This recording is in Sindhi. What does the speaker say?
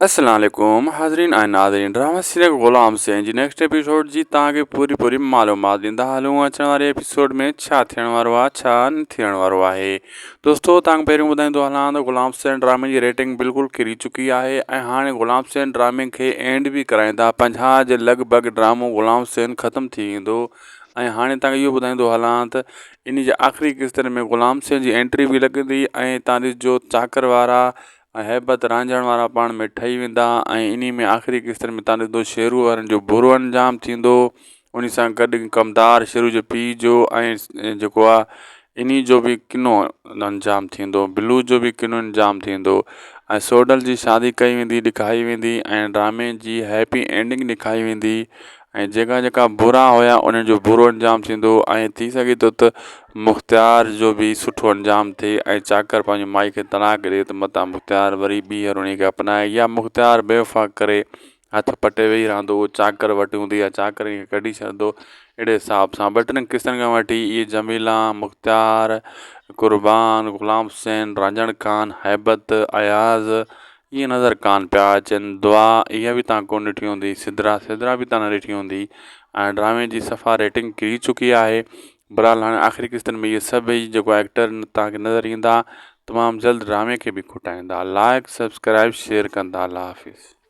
السلام عليڪم حاضرين ۽ ناظرين ڊراما سيريل غلام حسين جي نيڪسٽ ايپيسوڊ جي توهان کي پوري پوري معلومات ڏيندا هلون اچڻ واري ايپيسوڊ ۾ ڇا ٿيڻ وارو آهي ڇا نه ٿيڻ وارو آهي دوستو توهان کي پهريون ٻڌائيندو هلان ته غلام حسين ڊرامي جي ريٽنگ بلڪل ڪري چڪي آهي ۽ هاڻي غلام حسين ڊرامي کي اينڊ به ڪرائيندا 50 جي لڳ ڀڳ ڊرامو غلام حسين ختم ٿي ويندو ۽ هاڻي توهان کي اهو ٻڌائيندو هلان ته ان جي آخري قسطن ۾ غلام حسين جي انٽري به لڳندي ۽ تان ڏسجو چاڪر وارا ۽ هيبت رانجهڻ وارا پاڻ ۾ ٺهي ويندا ۽ انهي ۾ آخري قسطن ۾ تان ڏسندو شيرو وارن جو برو انجام ٿيندو انهي سان گڏ ڪمدار شيرو جي پيء جو ۽ جيڪو آ انهي جو به ڪنو انجام ٿيندو بلو جو به ڪنو انجام ٿيندو ۽ سوڍل جي شادي ڪئي ويندي ڏکائي ويندي ۽ ڊرامي جي هيپي اينڊنگ ڏکائي ويندي ۽ جيڪا جيڪا برا هيا انهن جو برو انجام ٿيندو ۽ ٿي سگهي ٿو ته مختيار جو به سٺو انجام ٿئي ۽ چاڪر پنهنجي مائي کي طلاق ڏئي ته متان مختيار وري ٻيهر انهي کي اپنائي يا مختيار بيوفا ڪري هٿ پٽي ويهي رهندو اهو چاڪر وٽ هوندي يا چاڪر ان کي ڪڍي ڇڏندو اهڙي حساب سان ٻه ٽن قسطن کان وٺي اهي جميلا مختيار قربان غلام حسين رانجهڻ خان هيبت اياز ايئن نظر ڪانه پيا اچن دعا اها به تان ڪونه ڏٺي هوندي سدرا سدرا به تان نه ڏٺي هوندي ۽ ڊرامي جي صفا ريٽنگ ڪري چڪي آهي بھرحال هاڻي آخري قسطن ۾ اهي سڀئي جيڪو ايڪٽر تان کي نظر ايندا تمام جلد ڊرامي کي به کٽائيندا لائڪ سبسڪرائب شيئر ڪندا الله حافظ.